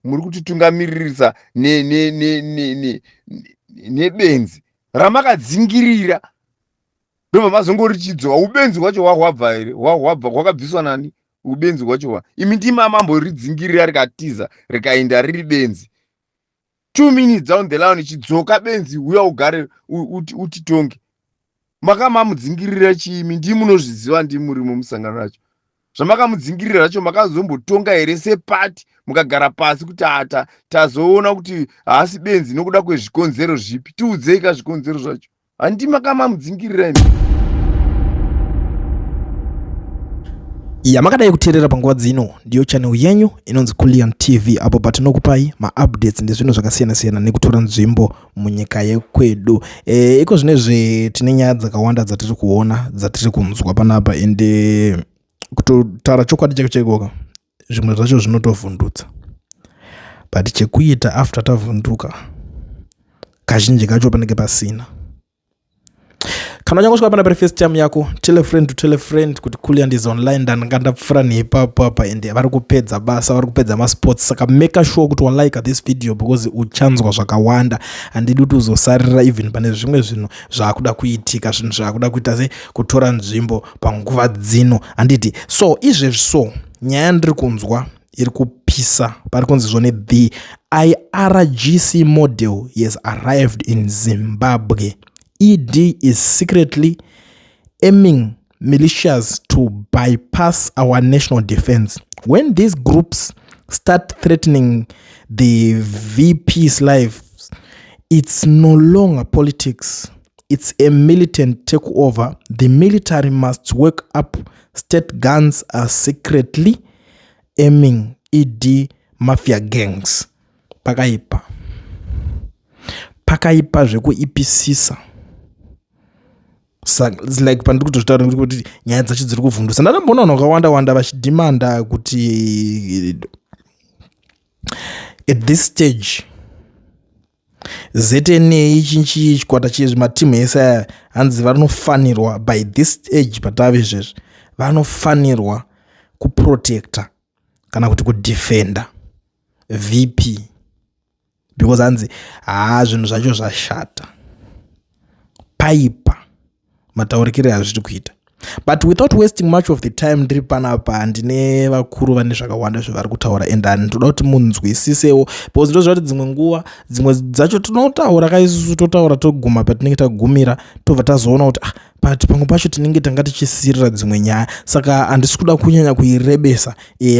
Muri kutitungamiririsa nebenzi ramakadzingirira, ndobva mazongorichidzoka. Ubenzi hwacho hwahwabva here? Hwahwabva hwakabviswa nani ubenzi hwacho? Hwa imi ndimi amamboridzingirira rikatiza rikaenda riri benzi. 2 minutes down the line, chidzoka benzi, uya ugare utitonge. Makamamudzingirira chiimi? Ndii munozviziva, ndii murimo musangano racho. Zvamakamudzingirira zvacho, makazombotonga here sepati, mukagara pasi kuti ata tazoona kuti haasi benzi nokuda kwezvikonzero zvipi? Tiudzei ka zvikonzero zvacho. Handi makamamudzingirira imi? Yamakadai kuteerera panguva dzino ndiyo channel yenyu inonzi Kulian TV, apo patinokupai maupdates nezvinhu zvakasiyana-siyana nekutora nzvimbo munyika yekwedu. Iko zvinezvi tine nyaya dzakawanda dzatiri kuona, dzatiri kunzwa panapa, ende kutotaura chokwadi chaiko chaikoka, zvimwe zvacho zvinotovhundutsa. But chekuita after tavhunduka, kazhinji kacho panenge pasina. Kana uchangosvika pana pari first time yako, tell a friend to tell a friend kuti Kulian is online. Ndanga ndapfuura neipapo apa, ende vari kupedza basa, vari kupedza masports. Saka make sure kuti walike this video, because uchanzwa zvakawanda. Handidi kuti uzosarira even pane zvimwe zvinhu zvaakuda kuitika, zvinhu zvaakuda kuita se kutora nzvimbo panguva dzino, handiti? So izvezvi, so nyaya yandiri kunzwa iri kupisa, pari kunzi zvone the IRGC model has arrived in Zimbabwe. ED is secretly aiming militias to bypass our national defense. When these groups start threatening the VP's lives, it's no longer politics, it's a militant takeover. The military must wake up. State guns are secretly aiming ED mafia gangs. Pakaipa, pakaipa zvekuipisisa. Like pandiri kutozvitaura kuti nyaya dzacho dziri kuvhundusa. Ndandamboona vanhu vakawanda wanda vachidhimanda kuti at this stage ZNA, chinchi chikwata chezvi, matimu ese aya, hanzi vanofanirwa by this age patave izvezvi, vanofanirwa kuprotecta kana kuti kudefenda VP, because hanzi haa, zvinhu zvacho zvashata, paipa mataurikiro azviri kuita. But without wasting much of the time, ndiri panapa ndine vakuru vane zvakawanda zvavari kutaura, and ndoda kuti munzwisisewo, because ndoziva kuti dzimwe nguva, dzimwe dzacho tinotaura kaisusu, totaura toguma patinenge tagumira, tobva tazoona kuti ah, but pamwe pacho tinenge tanga tichisirira dzimwe nyaya. Saka handisi kuda kunyanya kuirebesa.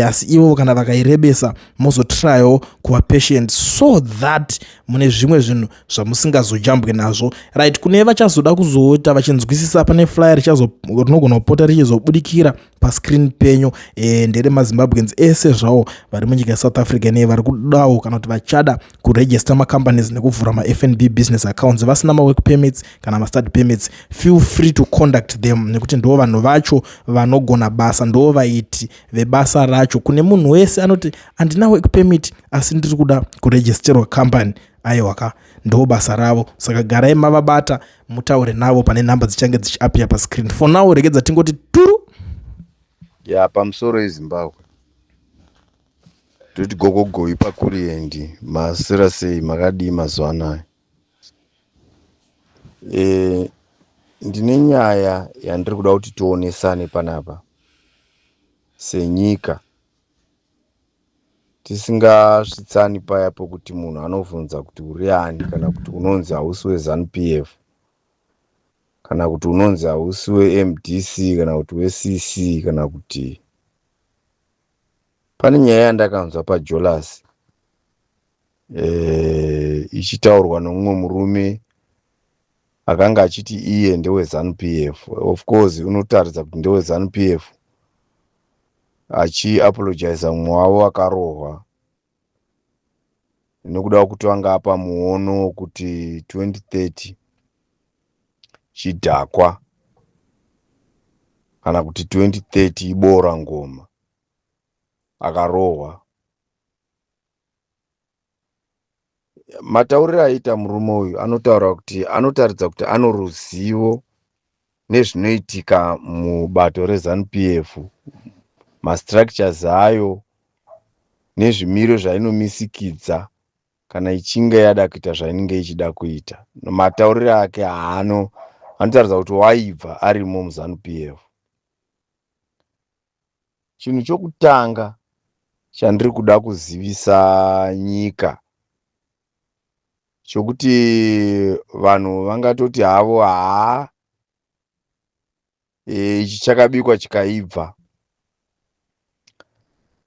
Asi ivo kana vakairebesa, mozotryawo kuva patient so that mune zvimwe zvinhu zvamusingazojambwe nazvo, right? Kune vachazoda kuzoita vachinzwisisa, pane flyer rinogona kupota richizobudikira pascreen penyu. Ndere maZimbabweans ese zvawo vari munyika yeSouth Africa nevari kudawo kana kuti vachada kuregister macompanies nekuvhura maFNB business accounts vasina mawork permits kana mastudy permits. Feel free to contact them, nekuti ndo vanhu vacho vanogona basa, ndo vaiti vebasa racho. Kune munhu wese anoti handina work permit asi ndiri kuda kuregisterwa company, aiwaka, ndo basa ravo. Saka garai mavabata, mutaure navo pane nhamba dzichange dzichiappear pascreen. For now, regedza tingoti turu. Ya, pamusoro eZimbabwe, toti gogogoi pakuriendi. Masira sei? Makadii mazuva anaya? Ndine nyaya yandiri kuda kuti tionesane panapa senyika, tisingasvitsani paya pokuti munhu anovhunza kuti uri ani, kana kuti unonzi hausi weZANU PF, kana kuti unonzi hausi weMDC, kana kuti weCC, kana kuti pane nyaya yandakanzwa paJolas ichitaurwa nomumwe murume akanga achiti iye ndeweZANU PF. Of course unotaridza kuti ndeweZANU PF, achiapologiza mumwe wavo akarohwa nekuda kwekuti vanga apa muono wekuti 2030 chidhakwa, kana kuti 2030 ibora ngoma, akarohwa. Matauriro aiita murume uyu anotaura kuti anotaridza kuti ano ruzivo nezvinoitika mubato reZANU PF, mastructures ayo. Nezvimiro zvainomisikidza kana ichinge yada kuita zvainenge ichida kuita. Matauriro ake haano anotaridza kuti waibva arimo muZanu PF. Chinhu chokutanga chandiri kuda kuzivisa nyika chokuti vanhu vangatoti havo haa ichi chakabikwa chikaibva,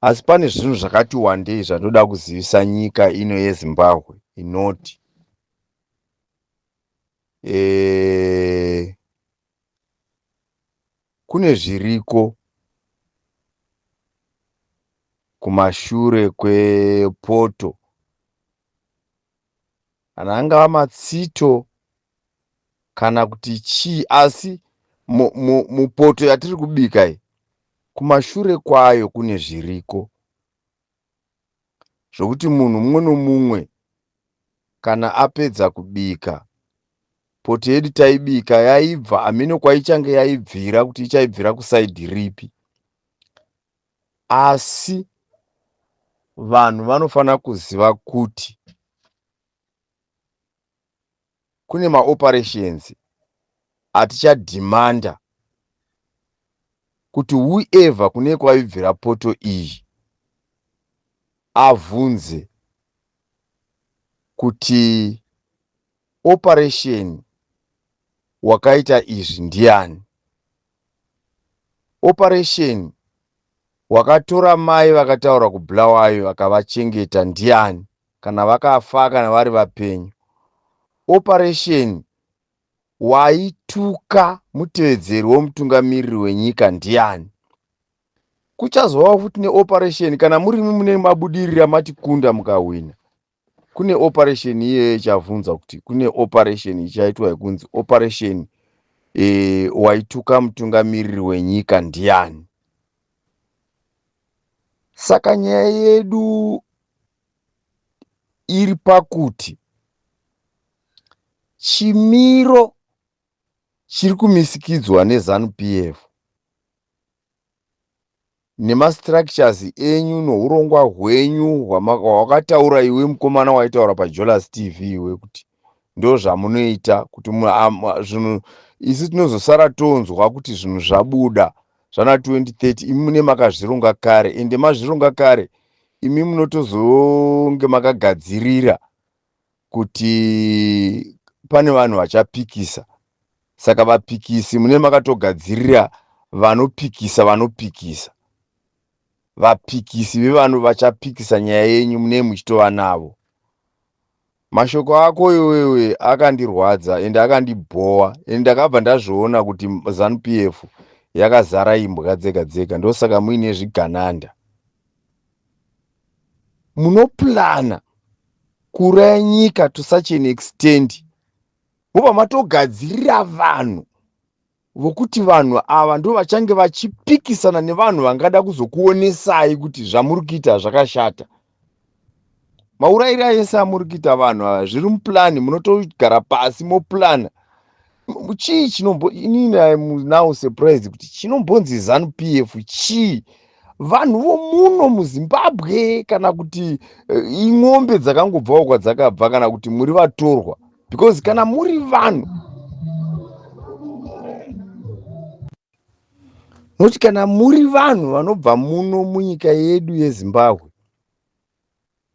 asi pane zvinhu zvakati wandei zvandoda kuzivisa nyika ino yeZimbabwe inoti kune zviriko kumashure kwepoto, kana angava matsito kana kuti chii, asi mupoto yatiri kubika iyi, kumashure kwayo kune zviriko zvokuti munhu mumwe nomumwe kana apedza kubika poto yedu taibika yaibva, hameno kwaichange yaibvira, kuti ichaibvira kusaidhi ripi, asi vanhu vanofanira kuziva kuti kune maoperations atichadhimanda kuti whoever kune kwaibvira poto iyi avhunze kuti operation wakaita izvi ndiani, operation wakatora mai vakataura kuBulawayo vakavachengeta ndiani, kana vakafa kana vari vapenyu, operation waituka mutevedzeri womutungamiriri wenyika ndiani. Kuchazova futi neoperation kana murimi mune mabudirira matikunda mukahwina, kune operation iyoyo ichavhunza kuti kune operation ichaitwa yekunzi operation waituka mutungamiriri wenyika ndiani. Saka nyaya yedu iri pakuti chimiro chiri kumisikidzwa neZanu PF nemastructures enyu nourongwa hwenyu hwawakataura iwe mukomana waitaura paJolas TV iwe, kuti ndozvamunoita, kuti zvinhu isu tinozosara tonzwa kuti zvinhu zvabuda zvana 2030, imi mune makazvironga kare. Ende mazvironga kare, imi munotozonge makagadzirira kuti pane vanhu vachapikisa. Saka vapikisi mune makatogadzirira vanopikisa, vanopikisa vapikisi vevanhu vachapikisa nyaya yenyu mune muchitova navo. Mashoko ako iwewe akandirwadza ende akandibhowa, ende ndakabva ndazviona kuti ZANU PF yakazara imbwa dzega dzega, ndosaka muine zvigananda. Munoplana kuuraya nyika to such an extent, mobva matogadzirira vanhu vokuti vanhu ava ndo vachange vachipikisana nevanhu vangada kuzokuonesai kuti zvamuri kuita zvakashata. Maurayiro ese amuri kuita vanhu ava zviri muplani, munotogara pasi moplana. Chii chinombo, inini I'm now surprised kuti chinombonzi ZANU PF chii? Vanhu vomuno muZimbabwe kana kuti ing'ombe dzakangobvawo kwadzakabva, kana kuti muri vatorwa? Because kana muri vanhu, nokuti kana muri vanhu vanobva muno munyika yedu yeZimbabwe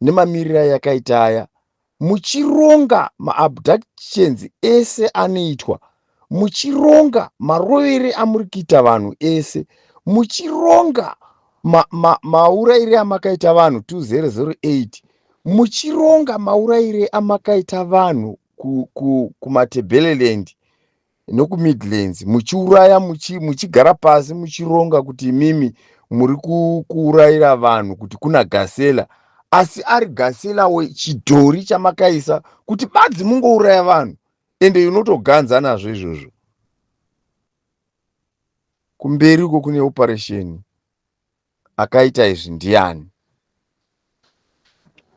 nemamiriro ayakaita aya, muchironga maabductions ese anoitwa, muchironga marovere amuri kuita vanhu ese, muchironga maurayire amakaita vanhu 2008, muchironga maurayire amakaita vanhu kuMatebeleland nokuMidlands, muchiuraya, muchigara pasi muchironga kuti imimi muri kuurayira vanhu kuti kuna Gasela, asi ari Gasela wechidhori chamakaisa kuti badzi mungouraya vanhu, ende unotoganza nazvo izvozvo. Kumberi uko kune operation, akaita izvi ndiani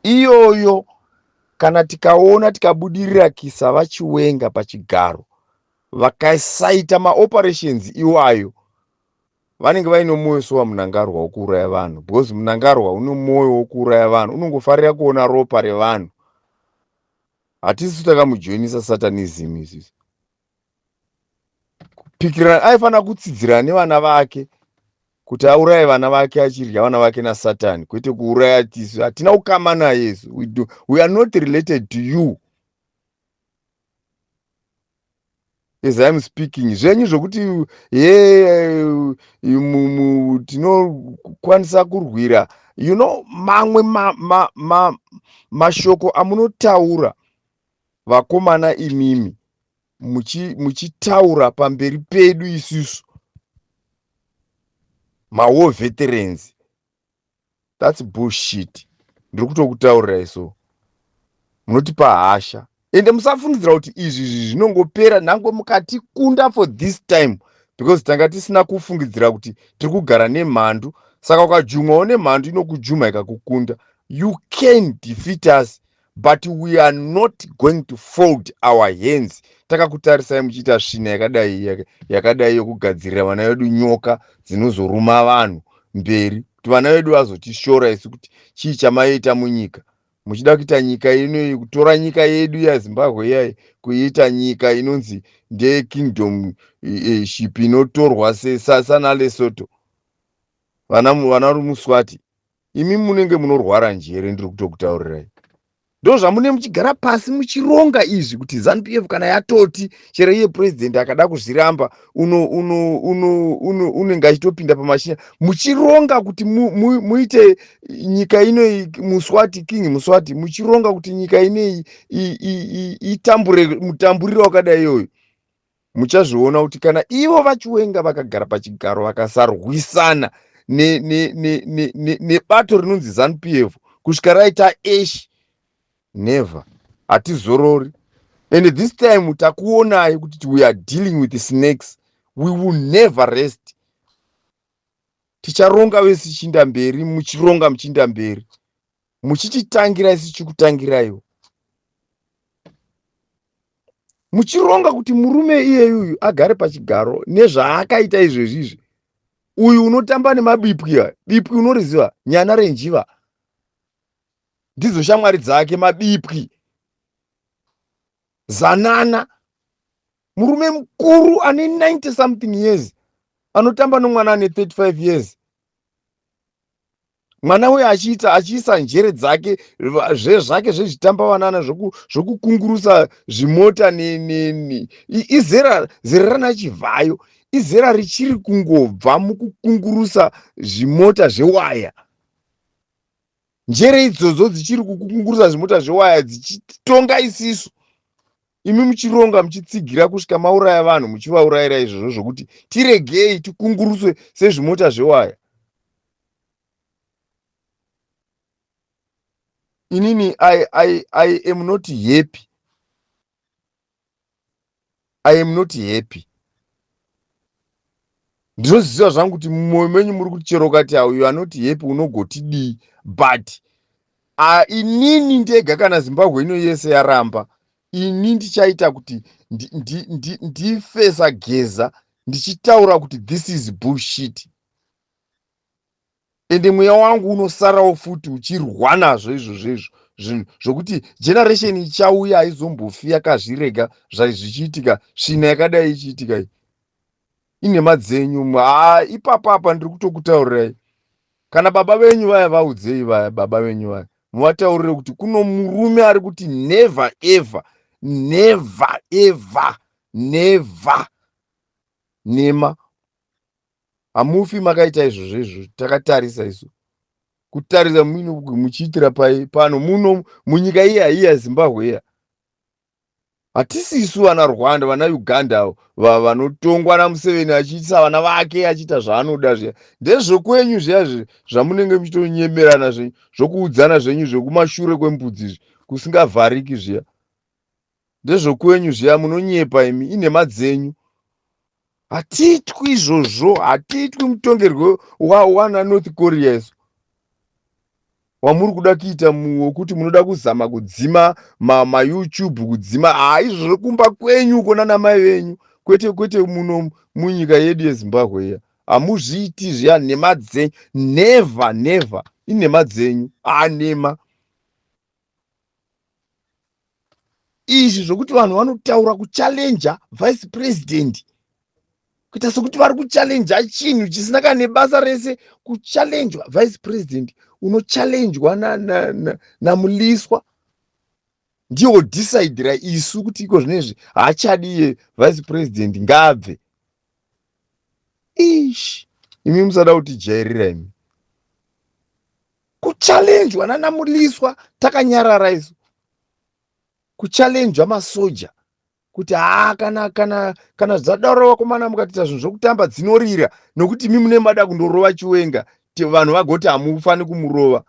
iyoyo? Kana tikaona tikabudirira kisa vaChiwenga pachigaro, vakasaita maoperations iwayo. Vanenge vaine mwoyo sowaMnangarwa wokuuraya vanhu because Mnangarwa une mwoyo wokuuraya vanhu, unongofarira kuona ropa revanhu. Hatisi takamujoinisa satanism isusu. Kupikirana aifanira kutsidzirana nevana vake kuti auraye vana vake achidya vana vake nasatani kwete kuuraya tisu. Hatina ukama naye isu. We are not related to you. As I'm speaking zvenyu zvokuti ye tinokwanisa kurwira you know mamwe mashoko amunotaura vakomana imimi muchitaura pamberi pedu isusu mawar veterans, that's bullshit. Ndiri kutokutaurirai so munotipa hasha ende musafungidzira kuti izvi izvi zvinongopera nhange mukatikunda for this time, because tanga tisina kufungidzira kuti tiri kugara nemhandu. Saka ukajumwawo nemhandu inokujuma ikakukunda. You can defeat us, but we are not going to fold our hands takakutarisai muchiita svina yakadai yakadai yokugadzirira vana vedu nyoka dzinozoruma vanhu mberi, kuti vana vedu vazotishora isu kuti chii chamaita munyika muchida kuita nyika ino, kutora nyika yedu yaZimbabwe iyai kuiita nyika inonzi ndeyekingdom ship inotorwa sanaLesotho. Vana Muswati, imi munenge munorwara njere. Ndiri kutokutaurirai, ndo zvamune muchigara pasi muchironga izvi kuti ZANU PF kana yatoti chero iye purezidendi akada kuzviramba unenge achitopinda pamashina, muchironga kuti muite nyika ino Muswati king Muswati, muchironga kuti nyika inei itambure mutamburiro wakadai iyoyo. Muchazviona kuti kana ivo vaChiwenga vakagara pachigaro vakasarwisana nebato rinonzi ZANU PF kusvika raita ash, never, hatizorori. And this time takuonai kuti we are dealing with snakes. We will never rest. Ticharonga vese tichinda mberi, muchironga muchiinda mberi, muchititangira isi tichikutangiraiwo, muchironga kuti murume iyeyuyu agare pachigaro nezvaakaita izvezvi izvi. Uyu unotamba nemabipwi aya, bipwi unoriziva, nyana renjiva, ndidzo shamwari dzake, mabipwi zanana. Murume mukuru ane 90 something years anotamba nomwana ane 35 years. Mwana uyo achiita achiisa njere dzake zvezvake zvezvitamba vanana zvokukungurusa zvimota. Izera zera rana Chivhayo, izera richiri kungobva mukukungurusa zvimota zvewaya. Njere idzodzo dzichiri kukungurusa zvimota zvewaya dzichitonga isisu, imi muchironga muchitsigira kusvika mauraya vanhu, muchivaurayira izvozvo zvokuti tiregei tikunguruswe sezvimota zvewaya. Inini I am not happy, I am not happy. Ndinoziva zvangu kuti mumwoyo menyu muri kuti chero ukati you are not happy unogotidii, but inini ndega kana Zimbabwe ino yese yaramba, ini ndichaita kuti ndifesa Geza ndichitaura kuti this is bullshit, ende mweya wangu unosarawo futi uchirwa nazvo izvozvo izvo zvinhu zvokuti generation ichauya haizombofi yakazvirega zvichiitika, svina yakadai ichiitika. Iyi inhema dzenyu. Ha, ipapa ndiri kutokutaurirai, kana baba venyu vaya vaudzei, vaya baba venyu vaya muvataurire kuti kuno murume ari kuti never ever, never ever, never nema. Hamufi makaita izvozvo izvo. Takatarisa isu, kutarisa muino muchiitira pai pano muno munyika iya iya Zimbabwe iya. Hatisi isu vana Rwanda, vana Uganda vanotongwa naMuseveni achiitisa vana vake, achiita zvaanoda zviya. Ndezvekwenyu zviya zvamunenge muchitonyemerana zvenyu, zvokuudzana zvenyu zvekumashure kwembudzi izvi kusingavhariki zviya, ndezvekwenyu zviya. Munonyepa imi, inhema dzenyu. Hatiitwi izvozvo, hatiitwi mutongerwo wana North Korea isu wamuri kuda kuita wokuti munoda kuzama kudzima maYouTube kudzima. Ha, izvozvo kumba kwenyu uko nana mai venyu, kwete kwete muno munyika yedu yeZimbabwe iya. Hamuzviiti zviya, nhema dzenyu. Never, never, inhema dzenyu, anema izvi zvokuti vanhu vanotaura kuchallenger vice president kuita sekuti vari kuchallenja chinhu chisina kana nebasa rese. Kuchallenjwa vice president, unochallenjwa namuliswa, na, na ndiye wodhisaidhira isu kuti iko zvinezvi haachadi iye vice president, ngaabve. Ish, imi musada kutijairira imi. Kuchallenjwa nanamuliswa takanyarara isu, kuchallenjwa masoja kuti haa, kana zvadaro vakomana, mukatoita zvinhu zvokutamba dzinorira, nokuti imi mune mada kundorova Chiwenga, vanhu vagoti hamufani kumurova.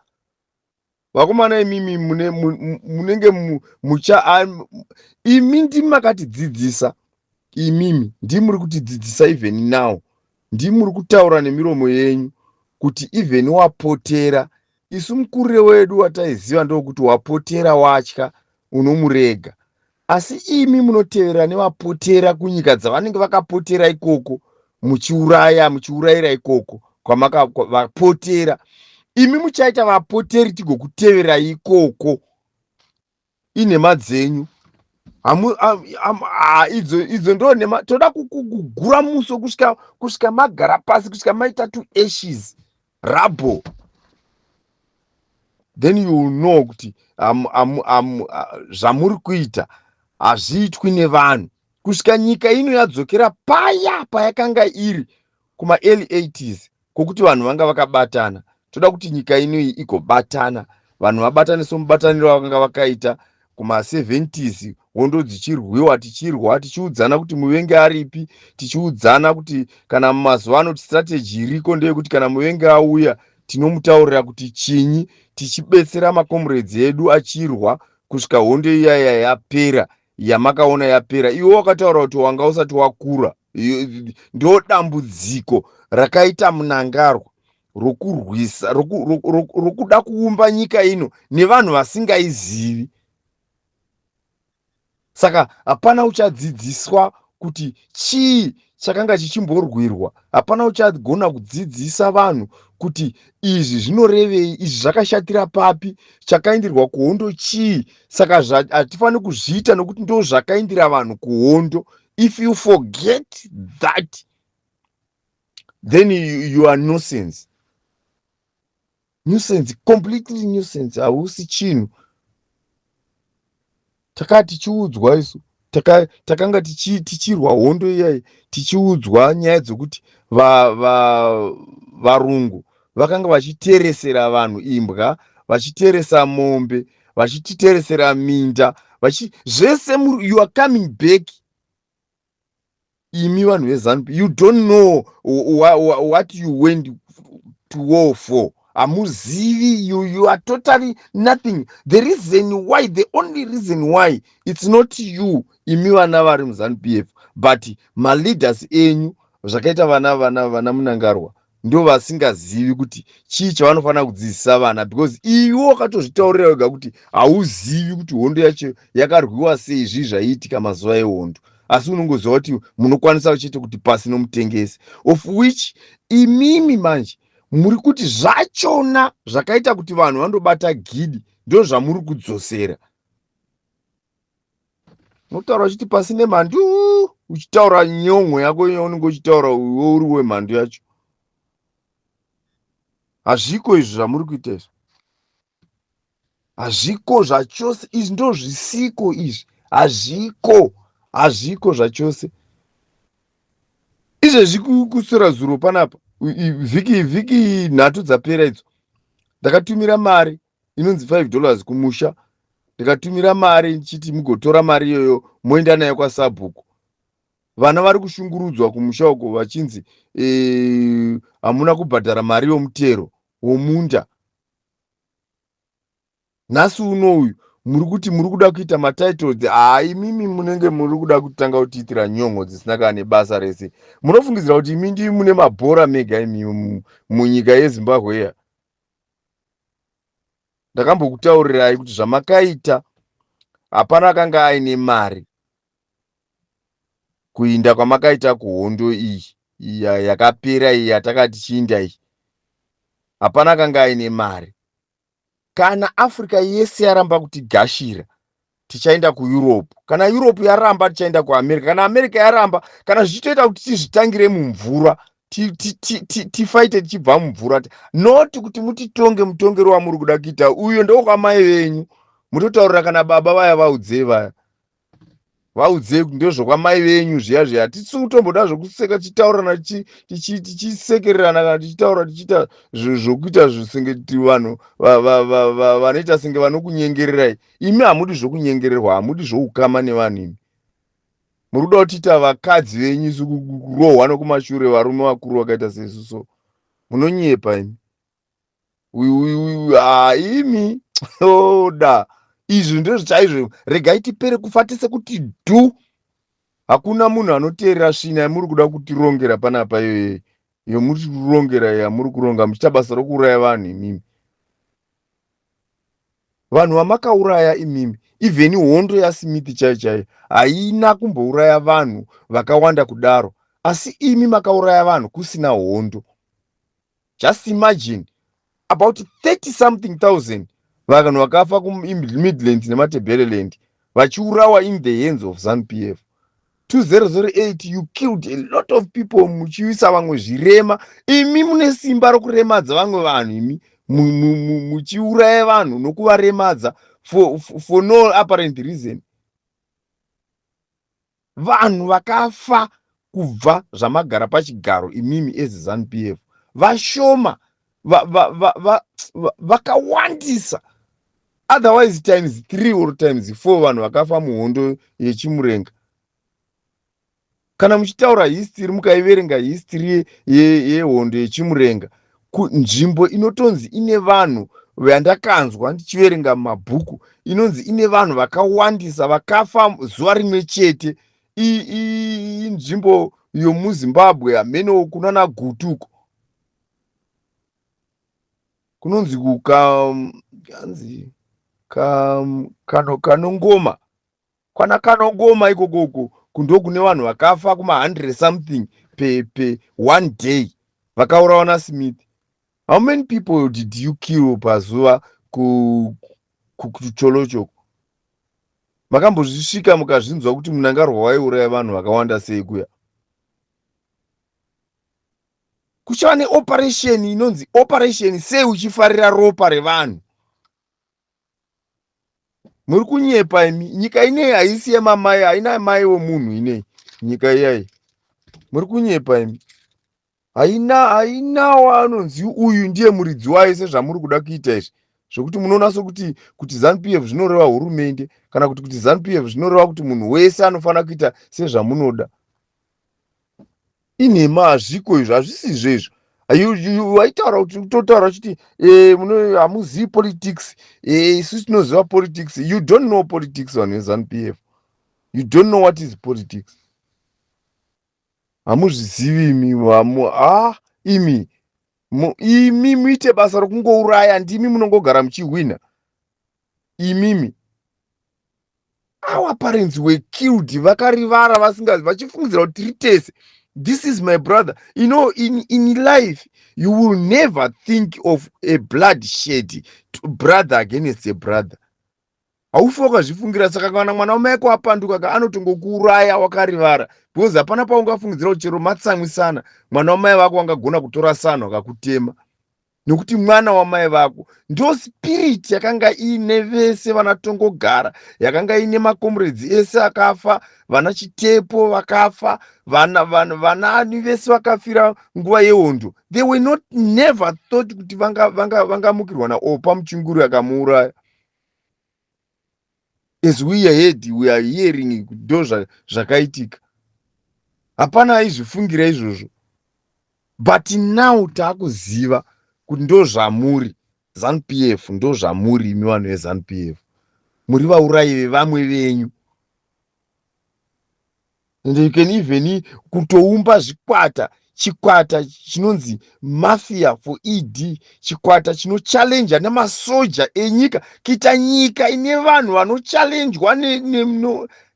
Vakomana imimi munenge mucha, imi ndimi makatidzidzisa, imimi ndimi muri kutidzidzisa. Even now ndimi muri kutaura nemiromo yenyu kuti even wapotera, isu mukurire wedu wataiziva ndokuti wapotera watya unomurega, asi imi munotevera nevapotera kunyika dzavanenge vakapotera ikoko, muchiuraya, muchiurayira ikoko kwamakavapotera. Imi muchaita vapoteri tigokuteverai ikoko. Inhema dzenyu idzo, idzo ndo nhema. Toda kugura muso kusvika magara pasi, kusvika maita to ashes, rubble. Then you will know kuti zvamuri kuita hazviitwi nevanhu. Kusvika nyika ino yadzokera paya payakanga iri kuma-early 80s, kwokuti vanhu vanga vakabatana. Toda kuti nyika inoyi igobatana, vanhu vabatane somubataniro vakanga vakaita kuma-70s, hondo dzichirwiwa, tichirwa, tichiudzana kuti muvengi aripi, tichiudzana kuti kana mazuva ano strategy iriko ndeyekuti kana muvengi auya tinomutaurira kuti chinyi, tichibetsera macomrades edu achirwa kusvika hondo iyaya yapera. Yamakaona yapera, iwe wakataura kuti wanga usati wakura. Ndo dambudziko rakaita Munangarwa rokurwisa, rokuda kuumba nyika ino nevanhu vasingaizivi. Saka hapana uchadzidziswa kuti chii chakanga chichimborwirwa, hapana uchagona kudzidzisa vanhu kuti izvi zvinorevei, izvi zvakashatira papi, chakaindirwa kuhondo chii. Saka hatifaniri kuzviita nokuti ndo zvakaindira vanhu kuhondo. If you forget that, then you are nonsense, nuisance, completely nuisance. Hausi chinhu. Takaa tichiudzwa isu, takanga tichirwa hondo iyai, tichiudzwa nyaya dzekuti varungu vakanga vachiteresera vanhu imbwa, vachiteresa mombe, vachititeresera minda, zvese. You are coming back, imi vanhu veZANU. You don't know what you went to war for. Hamuzivi. You are totally nothing. The reason why, the only reason why it's not you, imi vana vari muZANU PF, but maleaders enyu, zvakaita vana Munangarwa, ndo vasingazivi kuti chii chavanofanira kudzidzisa vana, because iwe wakatozvitaurira wega kuti hauzivi kuti hondo yacho yakarwiwa sei, zvii zvaiitika mazuva ehondo, asi unongoziva kuti munokwanisa chete kuti pasi nomutengesi, of which imimi manje muri kuti zvachona zvakaita kuti vanhu vandobata gidi ndo zvamuri kudzosera. Unotaura uchiti pasi nemhandu, uchitaura nyongo yako yaunenge uchitaura iwe uri wemhandu yacho. Hazviko izvi zvamuri kuita izvi, hazviko zvachose izvi, ndo zvisiko izvi, hazviko, hazviko zvachose izvezvi. Kuswera zuro panapa, vhiki 3 dzapera idzo, ndakatumira mari inonzi $5 kumusha. Ndikatumira mari ndichiti mugotora mari iyoyo moenda nayo kwasabhuku. Vana vari kushungurudzwa kumusha uko vachinzi hamuna kubhadhara mari yomutero womunda. Nhasi unouyu muri kuti muri kuda kuita matitles. Haa, imimi munenge muri kuda kutanga kutiitira nyongo dzisina kana nebasa rese. Munofungidzira kuti imi ndimi mune mabhora mega imi munyika yeZimbabwe iya. Ndakambokutaurirai kuti zvamakaita, hapana akanga aine mari kuinda kwamakaita kuhondo iyi. Yakapera iyi yatakati chiinda iyi, hapana akanga aine mari. Kana Africa yese yaramba kutigashira, tichaenda kuEurope. Kana Europe yaramba, tichaenda kuAmerica. Kana America yaramba, kana zvichitoita kuti tizvitangire mumvura, tifaite tichibva mumvura, not kuti mutitonge mutongero wamuri kuda kuita uyo. Ndokwamai venyu, mutotaurira kana baba vaya, vaudzei vaya, vaudzei kuti ndozvokwamai venyu zviya zviya. Hatisi kutomboda zvokuseka tichitaurana, tichisekererana, kana tichitaura tichiita zvokuita senge vanhu vanoita senge vanokunyengererai. Imi hamudi zvokunyengererwa, hamudi zvoukama nevanhu. Imi muri kuda kutiita vakadzi venyu isu, kurohwa nokumashure, varume vakuru vakaita sesu. So munonyepa imi. Imi oda izvi ndezvo chaizvo. Regai tipere kufa tese kuti dhu. Hakuna munhu anoteerera svina yamuri kuda kutirongera panapa iyoyo, yomuri kurongera, yamuri kuronga muchiita basa rokuuraya vanhu. Imimi vanhu vamakauraya imimi, even hondo yaSmith chaiyo chaiyo haina kumbouraya vanhu vakawanda kudaro, asi imi makauraya vanhu kusina hondo. Just imagine, about 30 something thousand vanhu vakafa kuMidlands nemaTebeleland vachiurawa in the hands of ZANU PF. 2008 you killed a lot of people, muchiisa vamwe zvirema. Imi mune simba rokuremadza vamwe vanhu, imi muchiuraya vanhu nokuvaremadza for no apparent reason. Vanhu vakafa kubva zvamagara pachigaro imimi as ZANU PF vashoma, vakawandisa, otherwise times 3 or times 4 vanhu vakafa muhondo yeChimurenga. Kana muchitaura history, mukaiverenga history yehondo yeChimurenga, nzvimbo inotonzi ine vanhu vandakanzwa ndichiverenga mumabhuku, inonzi ine vanhu vakawandisa vakafa zuva rimwe chete, inzvimbo yomuZimbabwe, hameno kunana Gutuko, kunonzi kukanzi Kanongoma, kwana Kanongoma ikokoko, kundo kune vanhu vakafa kuma100 something pe one day, vakaurawa naSmith. How many people did you kill pazuva kuTsholotsho? Makambozvisvika mukazvinzwa kuti Mnangagwa waiuraya vanhu vakawanda sei kuya? Kuchava neoperation inonzi operation sei uchifarira ropa revanhu? Muri kunyepa imi. Nyika inei haisi yemamai, haina mai womunhu inei nyika iyai. Muri kunyepa imi. Haina waanonzi uyu ndiye muridzi wayo sezvamuri kuda kuita izvi, zvokuti munoona sokuti kuti ZANU PF zvinoreva hurumende, kana kuti ZANU PF zvinoreva kuti munhu wese anofanira kuita sezvamunoda. Inhema, hazviko izvo, hazvisizvo izvo. Waitaura kuti kutotaura uchiti hamuzivi politics, isu tinoziva politics. You don't know politics, vanhu veZANU PF. You don't know what is politics. Hamuzvizivi imi. Ah, imi imi muite basa rokungouraya, ndimi munongogara muchihwina imimi. Our parents were killed vakarivara, vasingazi, vachifungidzira kuti tiri tese. This is my brother. In life you will never think of a bloodshed, brother against a brother. Haufi wakazvifungira. Saka kana mwana wamai ako apanduka ka, anotongokuuraya wakarivara, because hapana paungafungidzira kuti chero matsamwisana, mwana wamai vako angagona kutora sanho akakutema, nokuti mwana wamai vako. Ndo spirit yakanga iine vese vanatongogara, yakanga iine macomrades ese akafa, vana Chitepo vakafa, vanani vana vese vakafira nguva yehondo. They were not never thought kuti vangamukirwa vanga, vanga naOppah Muchinguri akamuuraya. As we heard, we are hearing, ndo zvakaitika. Hapana aizvifungira izvozvo, but now taakuziva kuti ndo zvamuri. ZANU PF ndo zvamuri imi vanhu veZANU PF, muri vaurayi vevamwe venyu. And you can even kutoumba zvikwata, chikwata chinonzi Mafia for ED, chikwata chinochallenja nemasoja enyika, kuita nyika ine vanhu vanochallenjwa.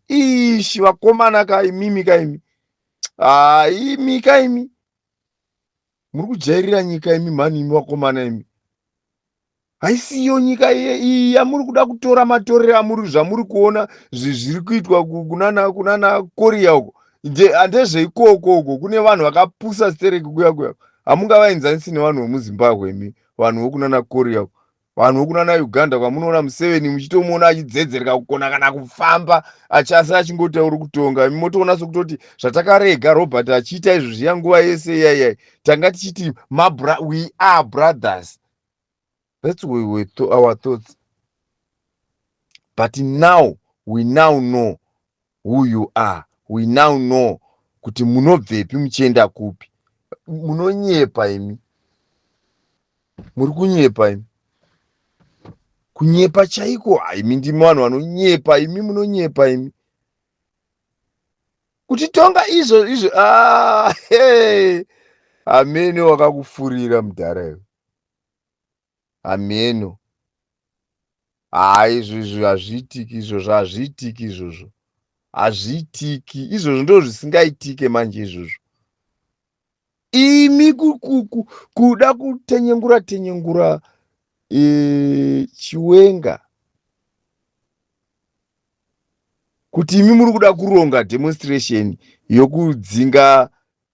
Ishi vakomana kaimimi kaimi. Haa imi ka imi muri kujairira nyika imi mhani imi vakomana imi. Haisiyo nyika iyi yamuri kuda kutora matorero amuri zvamuri kuona zviri kuitwa kunana kunana Korea uko ndezveikoko uko kune vanhu vakapusa stereki kuya kuya hamungavaenzanisi nevanhu vemuZimbabwe imi vanhu vokunana Korea uko vanhu vokunana Uganda kwamunoona Museveni muchitomuona achidzedzereka kukona kana kufamba achasi achingoti uri kutonga imi motoona sokutoti zvatakarega Robert achiita izvo zviya nguva yese iyaiyai tanga tichiti we are brothers. That's we were our thoughts. But now we now know who you are. We now know kuti munobvepi muchienda kupi. Munonyepa imi. Muri kunyepa imi. Kunyepa chaiko imi ndimi vanhu vanonyepa imi munonyepa imi. Kutitonga izvo izvo ah hey. Amene wakakufurira mudhara iwe. Hameno. Haa izvo izvo hazviitiki izvozvo hazviitiki izvozvo. Hazviitiki izvozvo ndo zvisingaitike manje izvozvo. Imi kuda kutenyengura tenyengura e, Chiwenga kuti imi muri kuda kuronga demonstration yokudzinga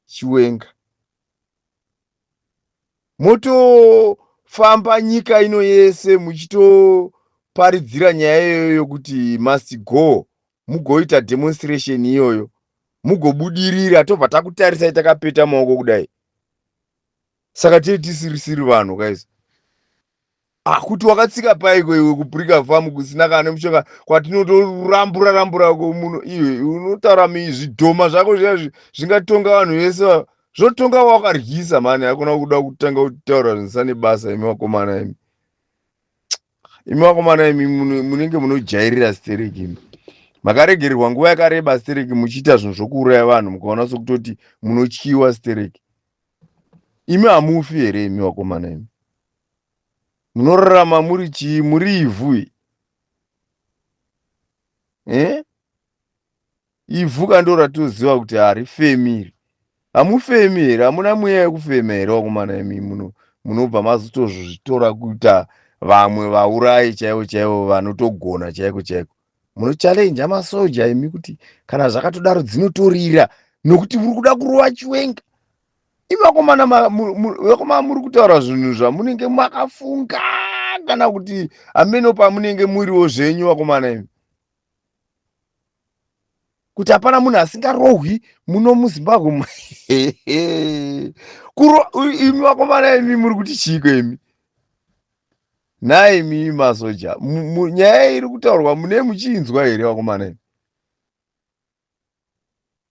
Chiwenga. Motofamba nyika ino yese muchitoparidzira nyaya iyoyo yokuti must go mugoita demonstration iyoyo mugobudirira tobva takutarisai takapeta maoko kudai saka tee tisirisiri vanhu guys Ah, kuti wakatsika paiko iwe kuPrika farm kusina kana nemushonga kwatinotorambura rambura muno iwe unotaura zvidhoma zvako zviya zvingatonga vanhu vese zvotonga wakaryisa mani hakuna kuda kutanga kutaura zvisina nebasa imi vakomana imi imi vakomana imi munenge munojairira stereki imi makaregererwa nguva yakareba stereki muchiita zvinhu zvokuuraya vanhu mukaona sokutoti munotyiwa stereki imi hamufi here imi vakomana imi Munorarama muri chii? Muri ivhu eh? Ivhu ka ndo ratoziva kuti harifemi iri. Hamufemi here? Hamuna mweya yekufema here vakomana imi muno munobva mazotozvitora kuita vamwe vaurayi chaivo chaivo vanotogona chaiko chaiko. Munochalenja masoja imi kuti kana zvakatodaro dzinotorira nokuti muri kuda kurova Chiwenga. Imi vakomana vakomana muri kutaura zvinhu zvamunenge makafunga kana kuti hameno pamunenge muriwo zvenyu vakomana imi kuti hapana munhu asingarohwi muno muZimbabwe. Imi vakomana imi muri kuti chiiko imi nhaimi masoja? Nyaya iri kutaurwa mune muchiinzwa here vakomana imi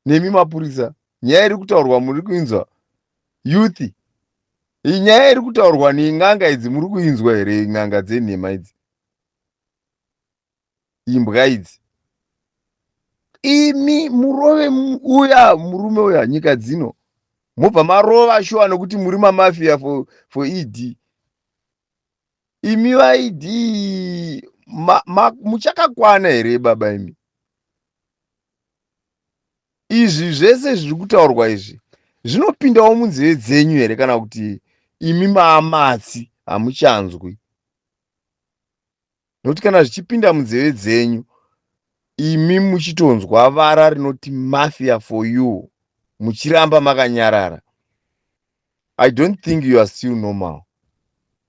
nemi mapurisa? Nyaya iri kutaurwa muri kuinzwa? Youth, nyaya iri kutaurwa nen'anga idzi muri kuinzwa here? N'anga dzenhema idzi, imbwa idzi. Imi murove uya murume uya nyika dzino mobva marova shuwa nokuti muri mamafia for ED. Imi vaED muchakakwana here baba imi? Izvi zvese zviri kutaurwa izvi zvinopindawo munzeve dzenyu here kana kuti imi maamatsi hamuchanzwi? Nokuti kana zvichipinda munzeve dzenyu imi muchitonzwa vara rinoti mafia for you muchiramba makanyarara, I don't think you are still normal.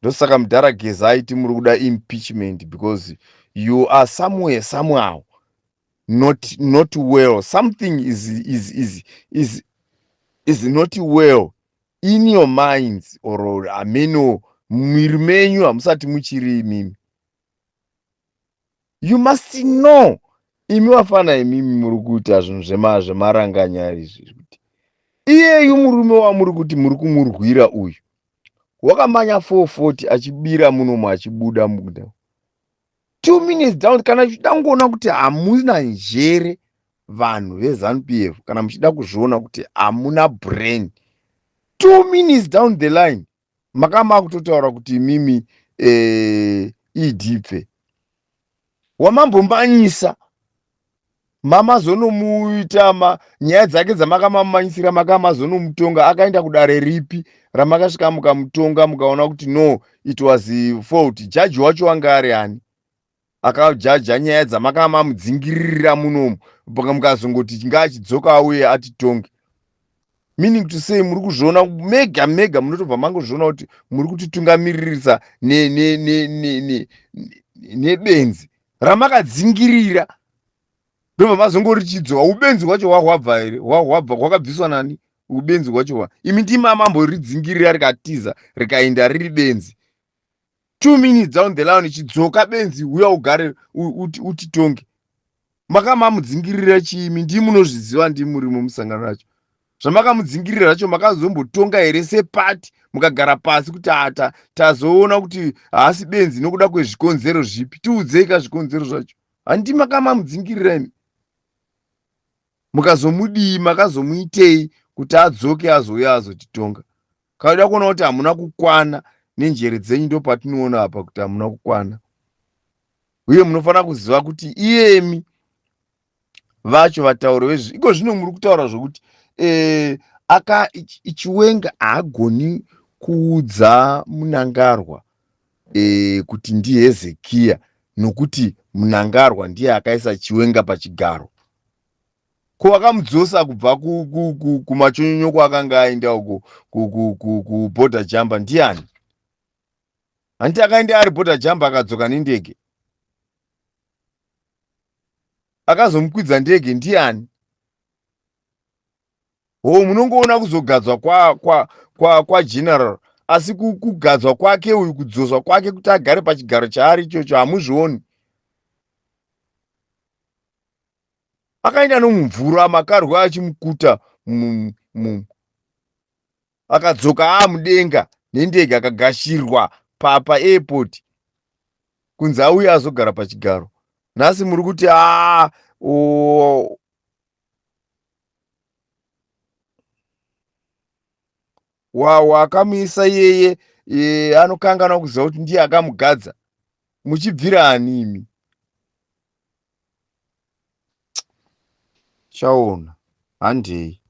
Ndosaka mudhara Geza aiti muri kuda impeachment because you are somewhere somehow not well. Something is not well in your minds or ameno mumwiri menyu hamusati muchiri imimi. You must know imi vafana imimi muri kuita zvinhu zvemaranganya izvi kuti iyeyu murume wamuri kuti muri kumurwira uyu wakamanya 440 achibira munomu achibuda muda 2 minutes down. Kana uchida kungoona kuti hamuna njere vanhu veZANU PF, kana muchida kuzviona kuti hamuna brain, 2 minutes down the line makama kutotaura kuti imimi ED pfe wamambombanyisa. Mamazonomuita ma nyaya dzake dzamakamamanyisira makamazonomutonga akaenda kudare ripi ramakasvika mukamutonga mukaona kuti no it was fault jaji wacho wanga ari ani akajaja nyaya dzamakamamudzingirira munomu mukazongoti ngaachidzoka auye atitonge meaning to say muri kuzviona mega mega munotobva mangozviona kuti muri kutitungamiririsa nebenzi ramakadzingirira ndobva mazongorichidzoka ubenzi hwacho hwahwabva here hwahwabva hwakabviswa nani ubenzi hwacho hwa imi ndimi amamboridzingirira rikatiza rikaenda riri benzi two minutes down the line chidzoka benzi uya ugare utitonge makamamudzingirira chiimi ndii munozviziva ndii murimo musangano racho zvamakamudzingirira zvacho makazombotonga here sepati mukagara pasi kuti ata tazoona kuti haasi benzi nokuda kwezvikonzero zvipi tiudzei ka zvikonzero zvacho handi makamamudzingirira imi mukazomudii makazomuitei kuti adzoke azouya azotitonga Kauda kuona kuti hamuna kukwana nenjere dzenyu ndopatinoona apa kuti hamuna kukwana. Uye munofanira kuziva kuti iyemi vacho vatauri vezvi iko zvino muri kutaura zvokuti eh, aka Chiwenga haagoni kuudza Mnangarwa eh, kuti ndiHezekiya nokuti Mnangarwa ndiye akaisa Chiwenga pachigaro. Ko vakamudzosa kubva kumachonyonyo kwaakanga aenda uko kuborder jumper ndiani? Hanti akaenda ari border jumper akadzoka nendege. Akazomukwidza ndege ndiani? Ho munongoona kuzogadzwa kwa kwa kwa kwa general asi kugadzwa kwake uyu kudzoswa kwake kuti agare pachigaro chaari ichocho hamuzvioni. Akaenda nomumvura makarwe achimukuta akadzoka aamudenga nendege akagashirwa paairport kunzi auye azogara pachigaro. Nhasi muri kuti aa wakamuisa iyeye e, anokanganwa kuziva kuti ndiye akamugadza muchibvira ani imi Chaona handei.